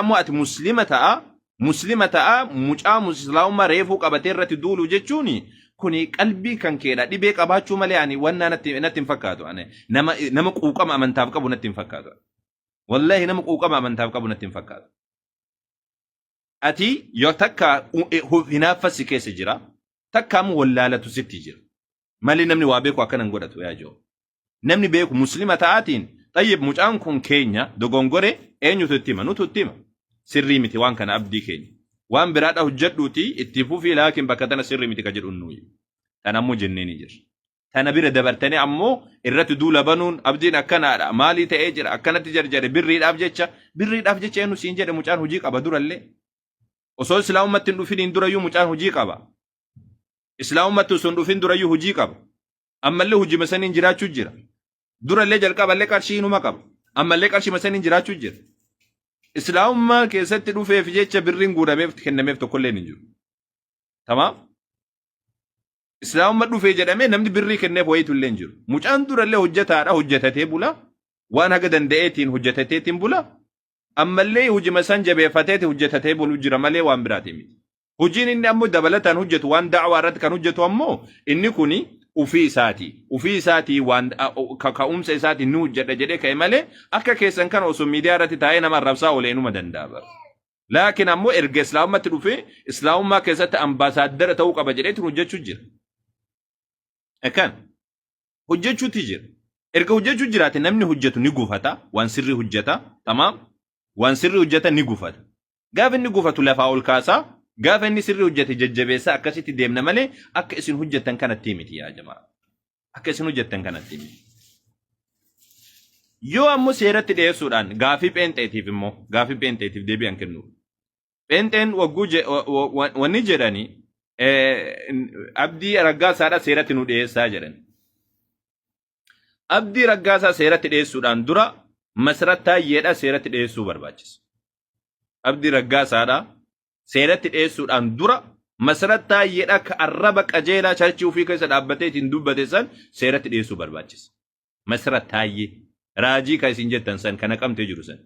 Ammoo ati muslima ta'a, muslima ta'a, mucaa islaamummaa reefuu qabatee irratti duulu jechuun kuni qalbii kan keedha. Dhibee qabaachuu malee ani wannaa natti hin fakkaatu. Ani nama quuqama amantaaf qabu natti hin fakkaatu. Wallaahi, nama quuqama amantaaf qabu natti hin fakkaatu. Ati yoo takka hinaaffas si keessa jira, takka ammoo wallaalatu sitti jira. Malee namni waa beeku akkana hin godhatu yaa joo. Namni beeku muslima ta'aatiin, xayyib, mucaan kun keenya dogongore, eenyutu itti hima? Nutu itti hima. Sirrii miti waan kana, abdii keenya. Waan biraadha hojjedhuuti itti fufii, laakiin bakka tana sirrii miti ka jedhu nuyi. Kana ammoo jennee ni jirra. Tana bira dabartanii ammoo irratti duula banuun, abdiin akkanaadha, maalii ta'ee jira, akkanatti jarjare, birriidhaaf jecha, birriidhaaf jecha eenyu siin jedhe? Mucaan hojii qaba durallee. Osoo islaamummaatti hin dhufiniin durayyuu mucaan hojii qaba. Islaamummaatti osoo hin dhufin durayyuu hojii qaba. Ammallee hojii saniin jiraachuu jira. Durallee jalqaballee qarshii inuma qaba. Ammallee qarshii saniin jiraachuu jira. Islaamummaa keessatti dhufeef jecha birriin guurameef kennameef tokkollee hin jiru. Tamaam? Islaamummaa dhufee jedhamee namni birrii kenneef wayiitu illee hin jiru. Mucaan durallee hojjetaadha, hojjetatee bula. Waan haga danda'eetiin hojjetateetiin bula. Ammallee hojima san jabeeffateeti hojjetatee bulu jira malee waan biraatii miti. Hojiin inni ammoo dabalataan hojjetu, waan da'waa irratti kan hojjetu ammoo, inni kuni ufii isaati. Ufii isaatii waan ka'umsa isaatiin ni hojjedha jedhee ka'e malee akka keessan kana osoo miidiyaa irratti taa'ee nama arrabsaa oolee inuma danda'a bara. Laakiin ammoo erga islaamummaatti dhufee islaamummaa keessatti ambaasaaddara ta'uu qaba jedheetiin hojjechuu jira. Akkan hojjechuutti jira. Erga hojjechuu jiraate, namni hojjetu ni gufata, waan sirrii hojjeta, tamaam, waan sirrii hojjeta ni gufata. Gaafa inni gufatu lafaa ol kaasaa, gaafa inni sirrii hojjete jajjabeessaa akkasitti deemna malee akka isin hojjettan kanatti miti yaa jamaa. Akka isin hojjettan kanatti miti. Yoo ammoo seeratti dhiyeessuudhaan gaafii pheenxeetiif immoo, gaafii pheenxeetiif deebi'an kennu. Pheenxeen wagguu wanni jedhani, Abdii Raggaasaadha seeratti nu dhiyeessaa jedhan. Abdii Raggaasaa seeratti dhiyeessuudhaan dura Masarat Taayyeedha seeratti dhiyeessuu barbaachisa. Abdii Raggaasaadha seeratti dhiyeessuudhaan dura Masarat Taayyeedha ka arraba qajeelaa charchii ofii keessa dhaabbatee ittiin dubbate san seeratti dhiyeessuu barbaachisa. Masarat Taayyee raajii ka isin jettan san kana qabtee jiru san.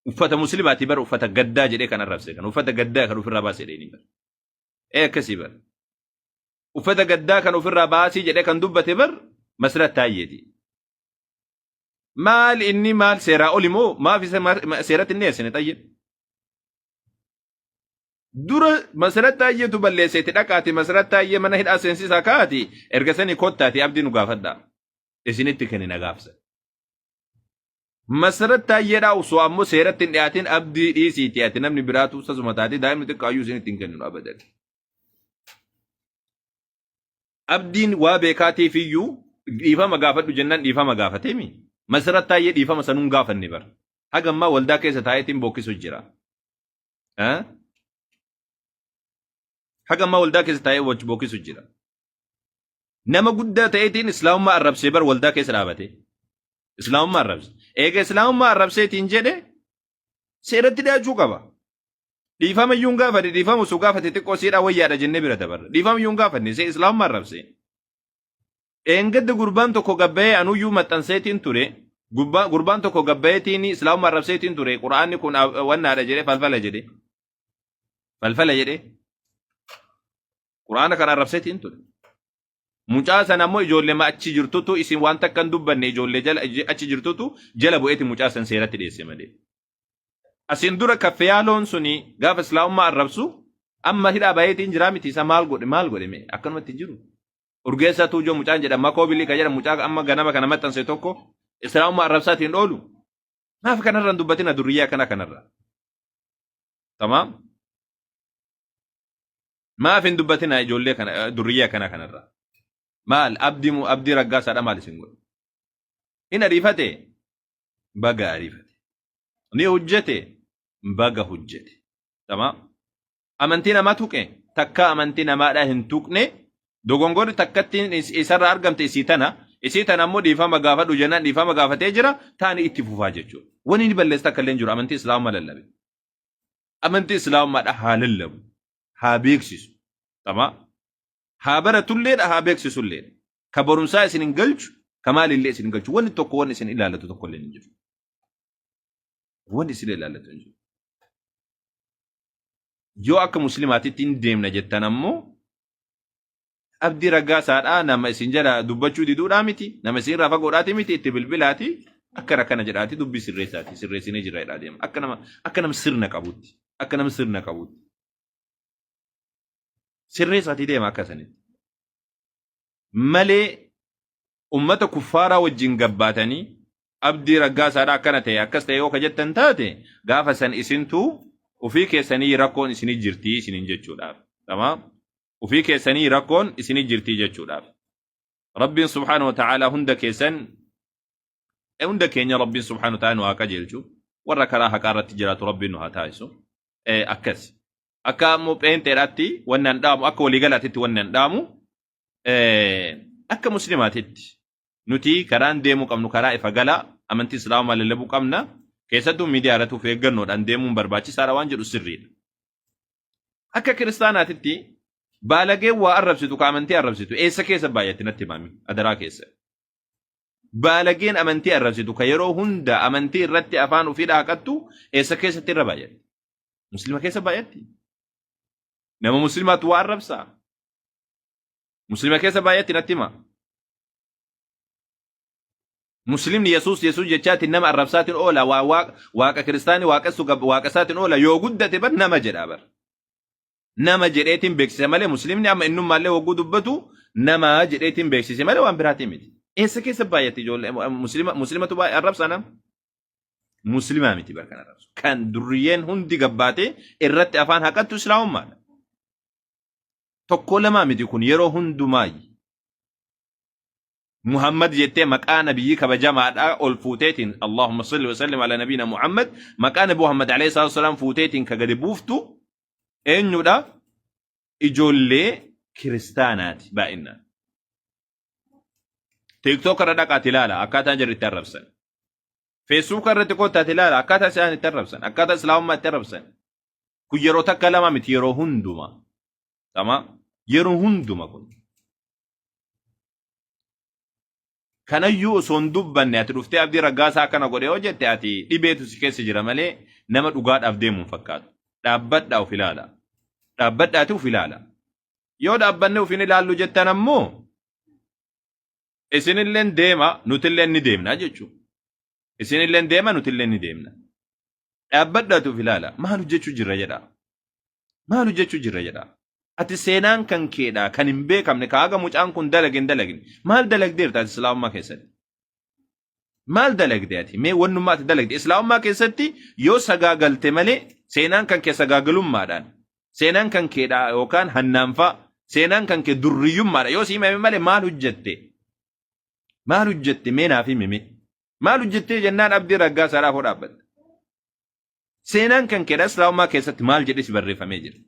Uffata muslimaatii bara uffata gaddaa jedhee kan arrabse kan uffata gaddaa kan ofirraa baasee jedhee bara. Ee, akkasii bara. Uffata gaddaa kan ofirraa baasii jedhee kan dubbate bar Masarat Taayyeeti. Maal inni maal seeraa oli moo maaf isa seeratti hin dhiyeessine xayyee? Dura Masarat Taayyeetu balleesseeti, dhaqaati Masarat Taayyee mana hidhaa seensisaa kaa'ati, erga sanii kottaati abdii nu gaafadhaa. Isinitti kennina gaafsa. Masarat Taayyeedhaa osoo ammoo seeratti hin dhiyaatin abdii dhiisiiti ati namni biraatu sasuma taate daa'imni xiqqaayyuu isinitti hin kenninu abadan. Abdiin waa beekaatiif iyyuu dhiifama gaafadhu jennaan dhiifama gaafateemi. Masarat Taayyee dhiifama sanuun gaafanne bara. Haga ammaa waldaa keessa taa'eetiin bookkisu jira. Haga ammaa waldaa keessa taa'ee bookkisu jira. Nama guddaa ta'eetiin islaamummaa arrabsee bar waldaa keessa dhaabate. Islaamummaa arrabse. Eega islaamummaa arrabseetiin jedhe seeratti dhiyaachuu qaba. Dhiifama iyyuu hin gaafate, dhiifama osoo gaafate xiqqoo siidhaa wayyaadha jennee bira dabarra. Dhiifama iyyuu hin gaafanne, see islaamummaa arrabse. Dheengadda gurbaan tokko gabbayee anuyyuu maxxanseetiin ture. Gurbaan tokko gabbayeetiin islaamummaa arrabseetiin ture. Qura'aanni kun wannaadha jedhee, falfala jedhee. Falfala jedhee. Qura'aana kana arrabseetiin ture. Mucaa sana ammoo ijoollee achi jirtutu, isin waan takka hin dubbanne, ijoollee jala achi jirtutu jala bu'eeti mucaa san seeratti dhiyeesse malee. Asiin dura kaffeyaaloon suni gaafa islaamummaa arrabsu amma hidhaa bayeetiin jiraa miti, isa maal godhe, maal godhe mee, akkanumatti hin jiru. Urgeessaa Tuujoo mucaan jedhama, Makoo Bilii kan jedhamu mucaa amma ganama kana maxxanse tokko islaamummaa arrabsaatiin oolu. Maaf kanarra hin dubbatina durriyyaa akkana kanarra? Tamaam. Maaf hin dubbatina ijoollee kana, durriyyaa akkana kanarra? Maal abdii Abdii Raggaasaadha maal isin godhe? Hin ariifate, baga ariifate. Ni hojjete, baga hojjete. Tamaam. Amantii namaa tuqe, takkaa amantii namaadhaa hin tuqne. Dogongorri takkattiin isarraa argamte isii tana, isii tana ammoo dhiifama gaafadhu jennaan dhiifama gaafatee jira, taani itti fufaa jechuudha. Wani inni balleesse takka illee hin jiru, amantii islaamummaa lallabe. Amantii islaamummaadha haa lallabu, haa beeksisu. Tamaam. Haa baratulleedha, haa beeksisulleedha. Ka barumsaa isin hin galchu, ka maalillee isin hin galchu. Wanni tokko wanni isin ilaallatu tokko illee hin jiru. Wanni isin ilaallatu hin jiru. Yoo akka muslimaatitti hin deemna jettan ammoo Abdii Raggaasaadhaa nama isin jala dubbachuu diduudhaa miti, nama isin irraa fagoodhaati miti, itti bilbilaati akkana akkana jedhaati dubbii sirreessaati, sirreessinee jirra jedhaa deema. Akka nama sirna qabutti, akka nama sirna qabutti. Sirreessaatii deema akka sanitti. Malee ummata kuffaaraa wajjin gabbaatanii Abdii Raggaasaadhaa akkana ta'e akkas ta'e yoo ka jettan taate gaafa san isintu ofii keessanii rakkoon isinii jirtii isiniin jechuudhaaf. Tamaam? Ofii keessanii rakkoon isinii jirtii jechuudhaaf. Rabbiin subhaanahu wa ta'aalaa hunda keessan hunda keenya Rabbiin subhaanahu wa ta'aalaa nu haa qajeelchu. Warra karaa haqaa irratti jiraatu Rabbiin nu haa taasisu. Akkas. Akka ammoo pheenxeedhaatti wanni an dhaamu akka waliigalaatitti wanni an dhaamu akka muslimaatitti nuti karaan deemuu qabnu karaa ifa galaa amantii islaamaa lallabuu qabna. Keessattuu miidiyaa irratti of eeggannoodhaan deemuun barbaachisaadha waan jedhu sirriidha. Akka kiristaanaatitti baalageen waa arrabsitu ka amantii arrabsitu eessa keessa baay'atti natti himami adaraa keessa. Baalageen amantii arrabsitu ka yeroo hunda amantii irratti afaan ofii dhaaqattu eessa keessatti irra baay'atti? Muslima keessa baay'atti? Nama muslimaatu waa arrabsaa? Muslima keessa baay'atti natti hima. Muslimni Yesuus Yesuus jechaatiin nama arrabsaatiin oola waa waaqa kiristaanii waaqessu waaqa isaatiin oola yoo guddate bar nama jedha bar. Nama jedheetiin beeksise malee muslimni amma innummaallee hogguu dubbatu nama jedheetiin beeksise malee waan biraatiin miti. Eessa keessa baay'atti ijoollee muslima muslimatu baay'ee arrabsa nama? Muslimaa miti bar kan arrabsu. Kan durriyyeen hundi gabbaatee irratti afaan haqattu islaamummaadha. Tokko lamaa miti kun yeroo hundumaayi. Muhammad jettee maqaa nabiyyii kabajamaadhaa ol fuuteetiin Allahumma salli wa sallim ala nabiina Muhammad maqaa nabi Muhammad alayhi salaatu wasalaam fuuteetiin ka gadi buuftu eenyudha? Ijoollee kiristaanaati baay'inaan. TikTok irra dhaqaati ilaala akkaataan jarri itti arrabsan. Facebook irratti koottaati ilaala akkaataa isaan itti arrabsan akkaataa islaamummaa itti arrabsan. Kun yeroo takka lama miti yeroo hunduma. Tama yeroo hunduma kun. Kanayyuu osoo hin dubbanne ati dhuftee Abdii Raggaasaa akkana godhe yoo jette ati dhibeetu si keessa jira malee nama dhugaadhaaf deemu hin fakkaatu. Dhaabbadhaa of ilaala. Dhaabbadhaati of ilaala. Yoo dhaabbanne of hin ilaallu jettan ammoo isinilleen deema nutilleen ni deemna jechuudha. Isinilleen deema nutilleen ni deemna. Dhaabbadhaati of ilaala. Maal hojjechuu jirra jedhaa. Maal hojjechuu jirra jedhaa. Ati seenaan kan keedha kan hin beekamne ka haga mucaan kun dalage hin dalagne. Maal dalagdeerta ati islaamummaa keessatti? Maal dalagde ati? Mee wannummaa ati dalagde islaamummaa keessatti yoo sagaagalte malee seenaan kan kee sagaagalummaadhaan seenaan kan keedha yookaan hannaanfaa seenaan kan kee durriyyummaadha yoo si himame malee maal hojjette? Maal hojjette mee naaf himi mee? Maal hojjettee jennaan Abdii Raggaasaadhaaf hoo dhaabbatte. Seenaan kan keedha islaamummaa keessatti maal jedhee si barreeffamee jira?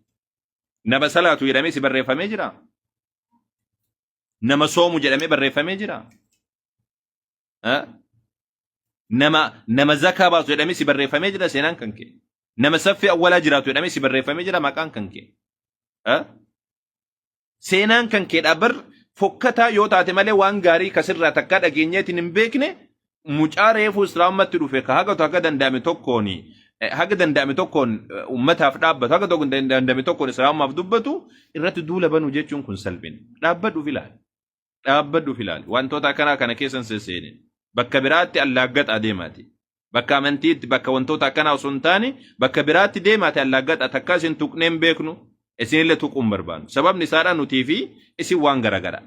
Nama salaatu jedhamee si barreeffamee jira? Nama soomu jedhamee barreeffamee jira? Nama nama zakaa baasu jedhamee si barreeffamee jira seenaan kan kee? Nama saffii awwalaa jiraatu jedhamee si barreeffamee jira maqaan kan kee? Seenaan kan keedhaa bar fokkataa yoo taate malee waan gaarii kasirraa takkaa dhageenyeetiin hin beekne mucaa reefuu islaamumatti dhufe ka haga haga danda'ame tokkoon haga danda'ame tokkoon ummataaf dhaabbatu haga tokko danda'ame tokkoon islaamummaaf dubbatu irratti duula banuu jechuun kun salphina. Dhaabbadhuuf ilaali. Dhaabbadhuuf ilaali. Wantoota akkanaa kana keessa hin sesseenin. Bakka biraatti allaaggaxaa deemaati. Bakka amantiitti, bakka wantoota akkanaa osoo hin taane, bakka biraatti deemaati allaaggaxaa. Takkaa isin tuqnee hin beeknu, isinillee tuquu hin barbaannu. Sababni isaadhaa nutii fi isin waan garagara.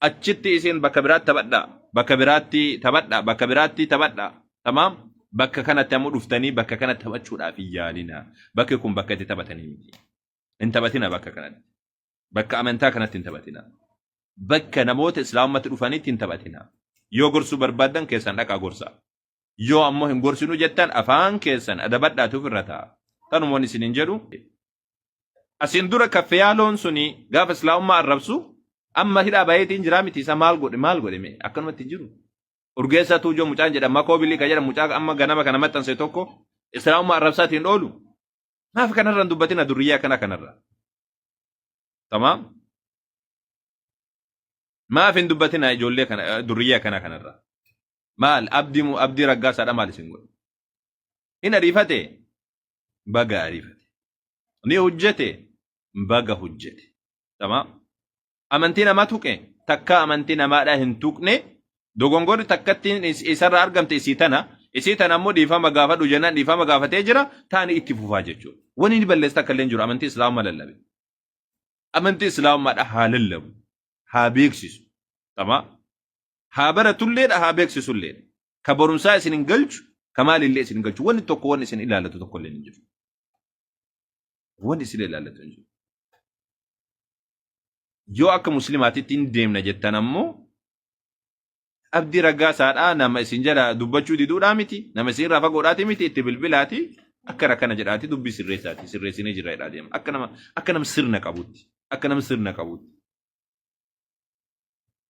Achitti isin bakka biraatti taphadhaa, bakka biraatti taphadhaa, bakka biraatti taphadhaa. Tamaam? Bakka kanatti ammoo dhuftanii bakka kana taphachuudhaaf hin yaalinaa. Bakki kun bakka itti taphatanii miti. Hin taphatina bakka kanatti. Bakka amantaa kanatti hin taphatinaa. Bakka namoota islaamumatti dhufanitti hin taphatinaa. Yoo gorsuu barbaaddan keessan dhaqaa gorsaa. Yoo ammoo hin gorsinu jettan afaan keessan adabadhaati ofirra taa'a. Tanuma wanni isiniin jedhu. Asiin dura kaffeyaaloon suni gaafa islaamummaa arrabsu amma hidhaa bayeetiin jiraa miti isa maal godhe maal godhe mee akkanumatti hin jiru. Urgeessaa Tuujoo mucaan jedhama Makoo Bilii kan jedhamu mucaa amma ganama kana maxxanse tokko islaamummaa arrabsaatiin oolu. Maaf kanarra hin dubbatina durriyyee akkana kanarra. Tamaam. Maaf hin dubbatina ijoollee kana durriyyee akkana kanarra. Maal abdii abdii raggaasaadha maal isin godhe? Hin ariifate? Baga ariifate. Ni hojjete? Baga hojjete. Tamaam. Amantii namaa tuqe? Takkaa amantii namaadhaa hin tuqne. Dogongorri takkattiin isarraa argamte isii tana. Isii tana ammoo dhiifama gaafadhu jennaan dhiifama gaafatee jira. Taani itti fufaa jechuudha. Wani inni balleesse takka illee hin jiru. Amantii Islaamummaa lallabe. Amantii Islaamummaadha haa lallabu. Haa beeksisu. Tamaam. Haa baratulleedha haa beeksisulleedha. Ka barumsaa isin hin galchu, ka maalillee isin hin galchu. Wanni tokko wanni isin ilaallatu tokko illee hin jiru. Wanni isin ilaallatu hin jiru. Yoo akka muslimaatitti hin deemna jettan ammoo Abdii Raggaasaadhaa nama isin jala dubbachuu diduudhaa miti, nama isin irraa fagoodhaati miti, itti bilbilaati akkana akkana jedhaati dubbii sirreessaati, sirreessinee jirra jedhaa deema. Akka nama sirna qabutti, akka nama sirna qabutti.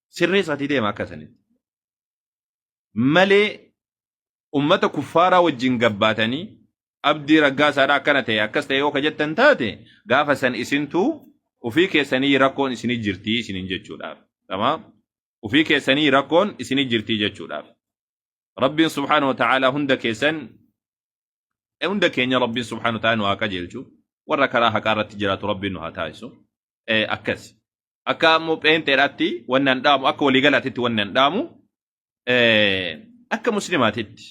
Sirreessaatii deema akka sanitti. Malee ummata kuffaaraa wajjin gabbaatanii Abdii Raggaasaadha akkana ta'e akkas ta'e yoo ka jettan taate gaafa san isintu ofii keessanii rakkoon isinii jirtii isiniin jechuudhaaf. Tamaam? Ofii keessanii rakkoon isinii jirtii jechuudhaaf. Rabbiin subhaanahu wa ta'aalaa hunda keessan hunda keenya Rabbiin subhaanahu wa ta'aalaa nu haa qajeelchu. Warra karaa haqaa irratti jiraatu Rabbiin nu haa taasisu. Akkas. Akka ammoo pheenxeedhaatti wanni an dhaamu akka waliigalaatitti wanni an dhaamu akka muslimaatitti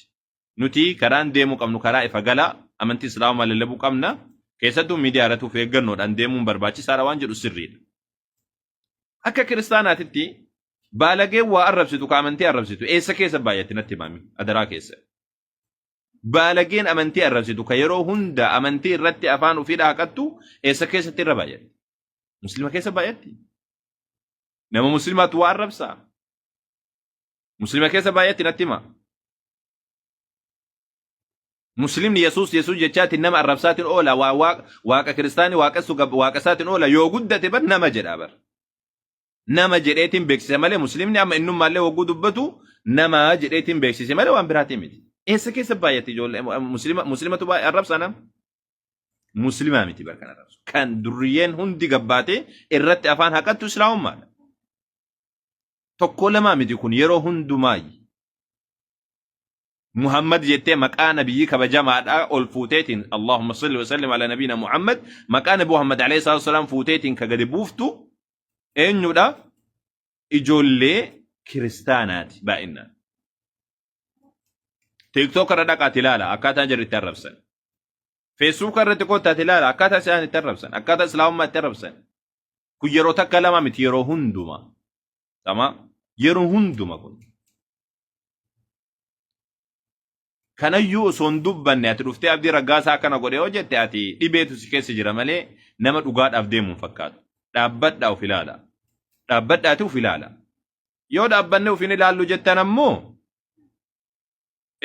nuti karaan deemuu qabnu karaa ifa galaa amantii islaamaa lallabuu qabna. Keessattuu miidiyaa irratti of eeggannoodhaan deemuun barbaachisaadha waan jedhu sirriidha. Akka kiristaanaatitti baalageen waa arrabsitu ka amantii arrabsitu eessa keessa baay'atti natti himami adaraa keessa. Baalageen amantii arrabsitu ka yeroo hunda amantii irratti afaan ofii dhaaqattu eessa keessatti irra baay'atti? Muslima keessa baay'atti? Nama muslimaatu waa arrabsaa? Muslima keessa baay'atti natti hima. Muslimni Yesuus Yesuus jechaatiin nama arrabsaatiin oola waa waaqa kiristaanii waaqessu waaqa isaatiin oola yoo guddate bar nama jedha bar. Nama jedheetiin beeksise malee muslimni amma innummaallee hogguu dubbatu nama jedheetiin beeksise malee waan biraatiin miti. Eessa keessa baay'atti ijoollee muslima muslimatu baay'ee arrabsa nama? Muslimaa miti bar kan arrabsu. Kan durriyyeen hundi gabbaatee irratti afaan haqattu islaamummaadha. Tokko lamaa miti kun yeroo hundumaayi. Muhammad jettee maqaa nabiyyii kabajamaadhaa ol fuuteetiin Allahumma salli wa sallim ala nabiina Muhammad maqaa nabi Muhammad alayhi salaatu wasalaam fuuteetiin ka gadi buuftu eenyudha? Ijoollee kiristaanaati baay'inaan. TikTok irra dhaqaati ilaala akkaataa jarri itti arrabsan. Facebook irratti kottaati ilaala akkaataa isaan itti arrabsan akkaataa islaamummaa itti arrabsan. Kun yeroo takka lama miti yeroo hunduma. Tama yeroo hunduma kun. Kanayyuu osoo hin dubbanne ati dhuftee Abdii Raggaasaa akkana godhe yoo jette ati dhibeetu si keessa jira malee nama dhugaadhaaf deemu hin fakkaatu. Dhaabbadhaa of ilaala. Dhaabbadhaati of ilaala. Yoo dhaabbanne of hin ilaallu jettan ammoo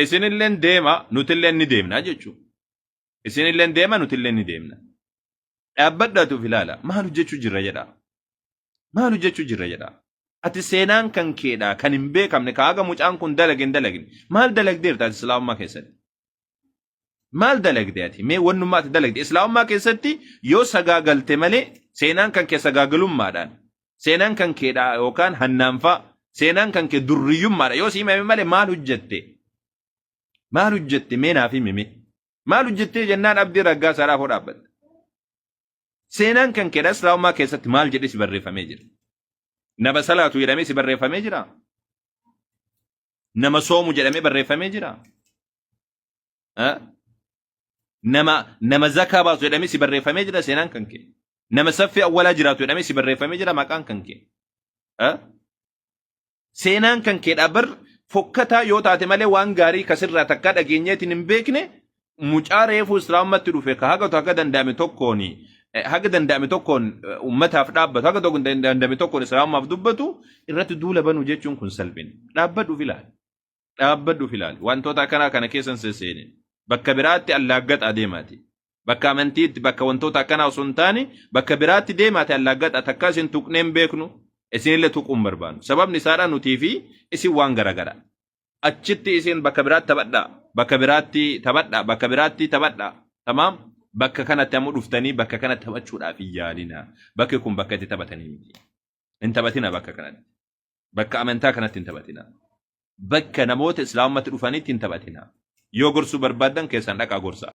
isinilleen deema nutilleen ni deemna jechuudha. Isinilleen deema nutilleen ni deemna. Dhaabbadhaati of ilaala. Maal hojjechuu jirra jedhaa. Maal hojjechuu jirra jedhaa. Ati seenaan kan keedha kan hin beekamne ka haga mucaan kun dalage hin dalagne. Maal dalagdeerta ati islaamummaa keessatti? Maal dalagde ati? Mee wannummaa ati dalagde islaamummaa keessatti yoo sagaagalte malee seenaan kan kee sagaagalummaadhaan seenaan kan keedha yookaan hannaanfaa seenaan kan kee durriyyummaadha yoo si himame malee maal hojjette? Maal hojjette mee naaf himi mee? Maal hojjettee jennaan Abdii Raggaasaadhaaf hoo dhaabbatte. Seenaan kan keedha islaamummaa keessatti maal jedhee si barreeffamee jira. Nama salaatu jedhamee si barreeffamee jira. Nama soomu jedhamee barreeffamee jira. Nama zakaa baasu jedhamee si barreeffamee jira seenaan kan kee. Nama saffii awwalaa jiraatu jedhamee si barreeffamee jira maqaan kan kee. Seenaan kan keedhaa bar fokkataa yoo taate malee waan gaarii kasirraa takkaa dhageenyeetiin hin beekne mucaa reefuu islaamummaatti dhufe ka haga haga danda'ame tokkoon haga danda'ame tokkoon ummataaf dhaabbatu haga tokko danda'ame tokkoon islaamummaaf dubbatu irratti duula banuu jechuun kun salphina. Dhaabbadhuuf ilaali. Dhaabbadhuuf ilaali. Wantoota akkanaa kana keessa hin sesseenin. Bakka biraatti allaaggaxaa deemaati. Bakka amantiitti, bakka wantoota akkanaa osoo hin taane, bakka biraatti deemaati allaaggaxaa. Takkaa isin tuqnee hin beeknu, isinillee tuquu hin barbaannu. Sababni isaadhaa nutii fi isin waan garagara. Achitti isin bakka biraatti taphadhaa, bakka biraatti taphadhaa, bakka biraatti taphadhaa. Tamaam? Bakka kanatti ammoo dhuftanii bakka kanatti taphachuudhaaf hin yaalinaa. Bakki kun bakka itti taphatanii miti. Hin taphatinaa bakka kanatti. Bakka amantaa kanatti hin taphatinaa. Bakka namoota islaamummaatti dhufanitti hin taphatinaa. Yoo gorsuu barbaaddan, keessan dhaqaa gorsaa.